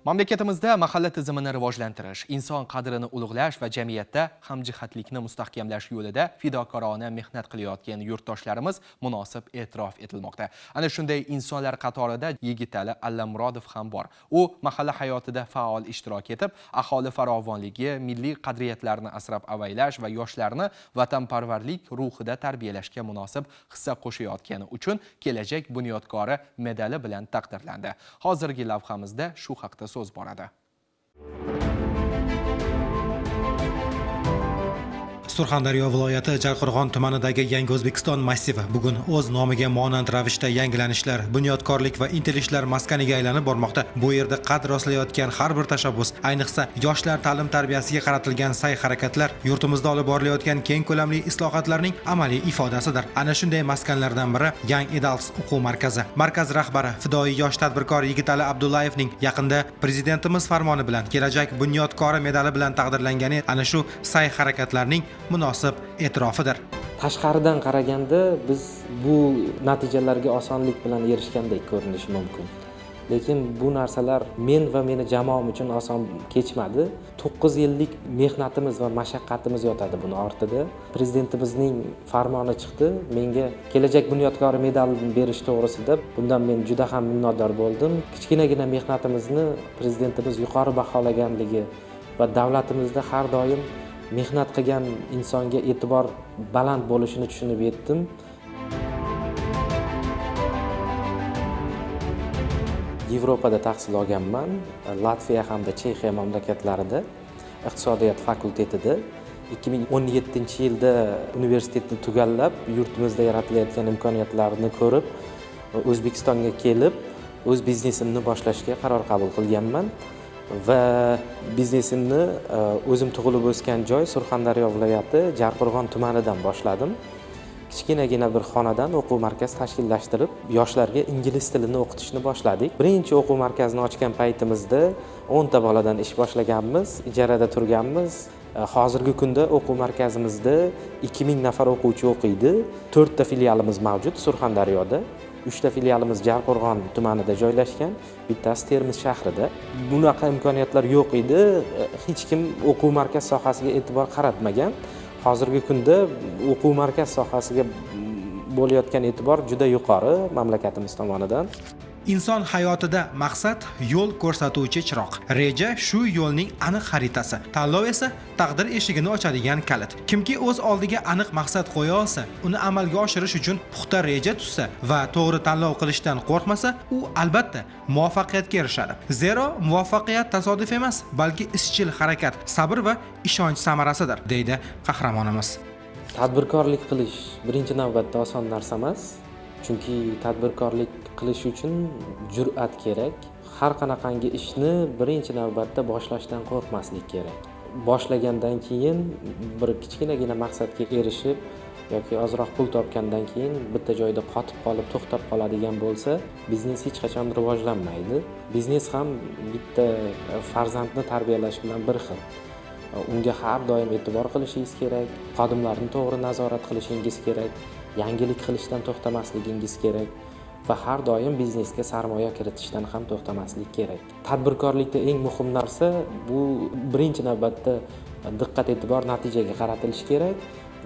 Mamlakatimizda mahalla tizimini rivojlantirish, inson qadrini ulug'lash va jamiyatda hamjihatlikni mustahkamlash yo'lida fidokorona mehnat qilayotgan yurtdoshlarimiz munosib e'tirof etilmoqda. Ana shunday insonlar qatorida Yigitali Allamurodov ham bor. U mahalla hayotida faol ishtirok etib, aholi farovonligi, milliy qadriyatlarni asrab avaylash va yoshlarni vatanparvarlik ruhida tarbiyalashga munosib hissa qo'shayotgani uchun Kelajak bunyodkori medali bilan taqdirlandi. Hozirgi lavhamizda shu haqda so'z boradi. Surxondaryo viloyati Jarqo'rg'on tumanidagi Yangi O'zbekiston massivi bugun o'z nomiga monand ravishda yangilanishlar, bunyodkorlik va intilishlar maskaniga aylanib bormoqda. Bu yerda qad rostlayotgan har bir tashabbus, ayniqsa yoshlar ta'lim tarbiyasiga qaratilgan sa'y-harakatlar yurtimizda olib borilayotgan keng ko'lamli islohotlarning amaliy ifodasidir. Ana shunday maskanlardan biri Young Adults o'quv markazi. Markaz rahbari fidoyi yosh tadbirkor Yigitali Abdullayevning yaqinda prezidentimiz farmoni bilan Kelajak bunyodkori medali bilan taqdirlangani ana shu sa'y-harakatlarning munosib e'tirofidir. Tashqaridan qaraganda biz bu natijalarga osonlik bilan erishgandek ko'rinishi mumkin. Lekin bu narsalar men va meni jamoam uchun oson kechmadi. 9 yillik mehnatimiz va mashaqqatimiz yotadi buni ortida. Prezidentimizning farmoni chiqdi, menga Kelajak bunyodkori medalini berish to'g'risida. Bundan men juda ham minnatdor bo'ldim. Kichkinagina mehnatimizni prezidentimiz yuqori baholaganligi va davlatimizda har doim mehnat qilgan insonga e'tibor baland bo'lishini tushunib yetdim. Yevropada tahsil olganman, Latviya hamda Chexiya mamlakatlarida iqtisodiyot fakultetida. 2017-yilda universitetni tugallab, yurtimizda yaratilayotgan imkoniyatlarni ko'rib, O'zbekistonga kelib, o'z biznesimni boshlashga qaror qabul qilganman. Va biznesimni o'zim tug'ilib o'sgan joy Surxondaryo viloyati Jarqo'rg'on tumanidan boshladim. Kichkinagina bir xonadan o'quv markaz tashkillashtirib, yoshlarga ingliz tilini o'qitishni boshladik. Birinchi o'quv markazini ochgan paytimizda 10 ta boladan ish boshlaganmiz, ijarada turganmiz. Hozirgi kunda o'quv markazimizda 2000 nafar o'quvchi o'qiydi. 4 ta filialimiz mavjud Surxondaryoda. 3 ta filialimiz Jarqo'rg'on tumanida joylashgan, bittasi Termiz shahrida. Bunaqa imkoniyatlar yo'q edi. Hech kim o'quv markaz sohasiga e'tibor qaratmagan. Hozirgi kunda o'quv markaz sohasiga bo'layotgan e'tibor juda yuqori mamlakatimiz tomonidan. Inson hayotida maqsad yo'l ko'rsatuvchi chiroq. Reja shu yo'lning aniq xaritasi. Tanlov esa taqdir eshigini ochadigan kalit. Kimki o'z oldiga aniq maqsad qo'ya olsa, uni amalga oshirish uchun puxta reja tuzsa va to'g'ri tanlov qilishdan qo'rqmasa, u albatta muvaffaqiyatga erishadi. Zero muvaffaqiyat tasodif emas, balki izchil harakat, sabr va ishonch samarasidir, deydi qahramonimiz. Tadbirkorlik qilish birinchi navbatda oson narsa emas. Chunki tadbirkorlik qilish uchun jur'at kerak. Har qanaqangi ishni birinchi navbatda boshlashdan qo'rqmaslik kerak. Boshlagandan keyin bir kichkinagina maqsadga erishib yoki ozroq pul topgandan keyin bitta joyda qotib qolib, to'xtab qoladigan bo'lsa, biznes hech qachon rivojlanmaydi. Biznes ham bitta farzandni tarbiyalash bilan bir xil. Unga har doim e'tibor qilishingiz kerak, xodimlarni to'g'ri nazorat qilishingiz kerak, yangilik qilishdan to'xtamasligingiz kerak va har doim biznesga sarmoya kiritishdan ham to'xtamaslik kerak. Tadbirkorlikda eng muhim narsa bu birinchi navbatda diqqat e'tibor natijaga qaratilishi kerak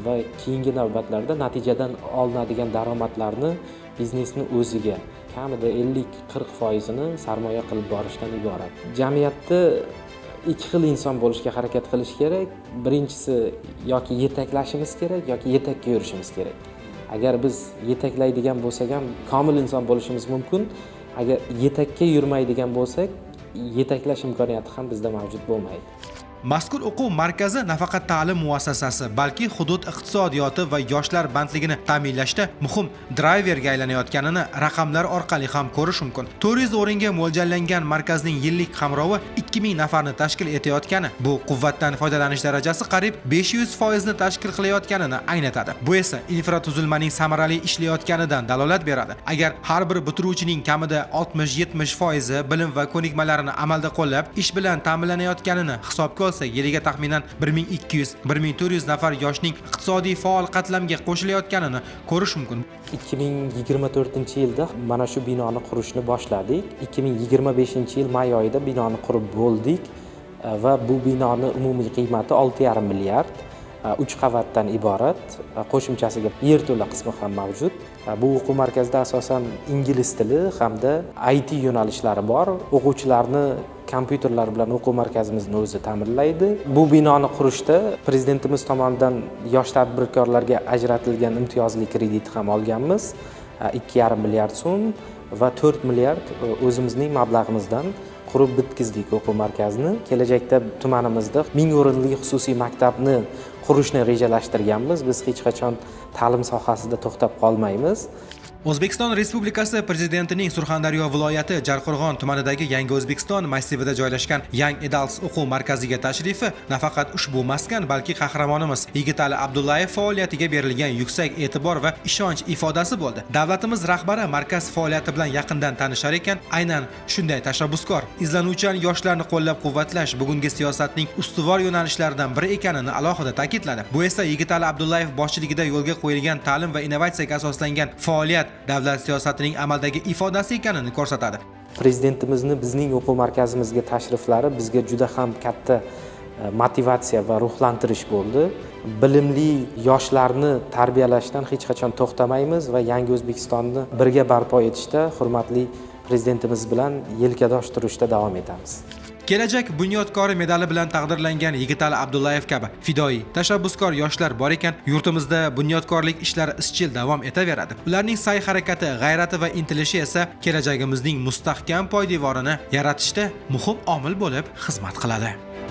va keyingi navbatlarda natijadan olinadigan daromadlarni biznesni o'ziga kamida 50-40% sarmoya qilib borishdan iborat. Jamiyatda ikki xil inson bo'lishga harakat qilish kerak. Birinchisi yoki yetaklashimiz kerak yoki yetakka yurishimiz kerak. Agar biz yetaklaydigan bo'lsak ham komil inson bo'lishimiz mumkin. Agar yetakka yurmaydigan bo'lsak, yetaklash imkoniyati ham bizda mavjud bo'lmaydi. Mazkur o'quv markazi nafaqat ta'lim muassasasi, balki hudud iqtisodiyoti va yoshlar bandligini ta'minlashda muhim drayverga aylanayotganini raqamlar orqali ham ko'rish mumkin. 400 o'ringa mo'ljallangan markazning yillik qamrovi 2000 nafarni tashkil etayotgani, bu quvvatdan foydalanish darajasi qariyb 500% ni tashkil qilayotganini anglatadi. Bu esa infratuzilmaning samarali ishlayotganidan dalolat beradi. Agar har bir bitiruvchining kamida 60-70% bilim va ko'nikmalarini amalda qo'llab, ish bilan ta'minlanayotganini hisobga olsak, olsak, yiliga taxminan 1200-1400 nafar yoshning iqtisodiy faol qatlamga qo'shilayotganini ko'rish mumkin. 2024-yilda mana shu binoni qurishni boshladik. 2025-yil may oyida binoni qurib bo'ldik va bu binoni umumiy qiymati 6,5 milliard, 3 qavatdan iborat, qo'shimchasiga yerto'la qismi ham mavjud. Bu o'quv markazida asosan ingliz tili hamda IT yo'nalishlari bor. O'quvchilarni kompyuterlar bilan o'quv markazimizni o'zi ta'minlaydi. Bu binoni qurishda prezidentimiz tomonidan yosh tadbirkorlarga ajratilgan imtiyozli kredit ham olganmiz. 2,5 milliard so'm va 4 milliard o'zimizning mablag'imizdan qurib bitkizdik o'quv markazini. Kelajakda tumanimizda 1000 o'rinli xususiy maktabni qurishni rejalashtirganmiz. Biz hech qachon ta'lim sohasida to'xtab qolmaymiz. O'zbekiston Respublikasi Prezidentining Surxondaryo viloyati Jarqo'rg'on tumanidagi Yangi O'zbekiston massivida joylashgan Young Adults o'quv markaziga tashrifi nafaqat ushbu maskan, balki qahramonimiz Yigitali Abdullayev faoliyatiga berilgan yuksak e'tibor va ishonch ifodasi bo'ldi. Davlatimiz rahbari markaz faoliyati bilan yaqindan tanishar ekan, aynan shunday tashabbuskor, izlanuvchan yoshlarni qo'llab-quvvatlash bugungi siyosatning ustuvor yo'nalishlaridan biri ekanini alohida ta'kidladi. Bu esa Yigitali Abdullayev boshchiligida yo'lga qo'yilgan ta'lim va innovatsiyaga asoslangan faoliyat davlat siyosatining amaldagi ifodasi ekanini ko'rsatadi. Prezidentimizni bizning o'quv markazimizga tashriflari bizga juda ham katta motivatsiya va ruhlantirish bo'ldi. Bilimli yoshlarni tarbiyalashdan hech qachon to'xtamaymiz va Yangi O'zbekistonni birga barpo etishda hurmatli prezidentimiz bilan yelkadosh turishda davom etamiz. Kelajak bunyodkori medali bilan taqdirlangan Yigitali Abdullayev kabi fidoyi, tashabbuskor yoshlar bor ekan, yurtimizda bunyodkorlik ishlari izchil davom etaveradi. Ularning sa'y-harakati, g'ayrati va intilishi esa kelajagimizning mustahkam poydevorini yaratishda muhim omil bo'lib xizmat qiladi.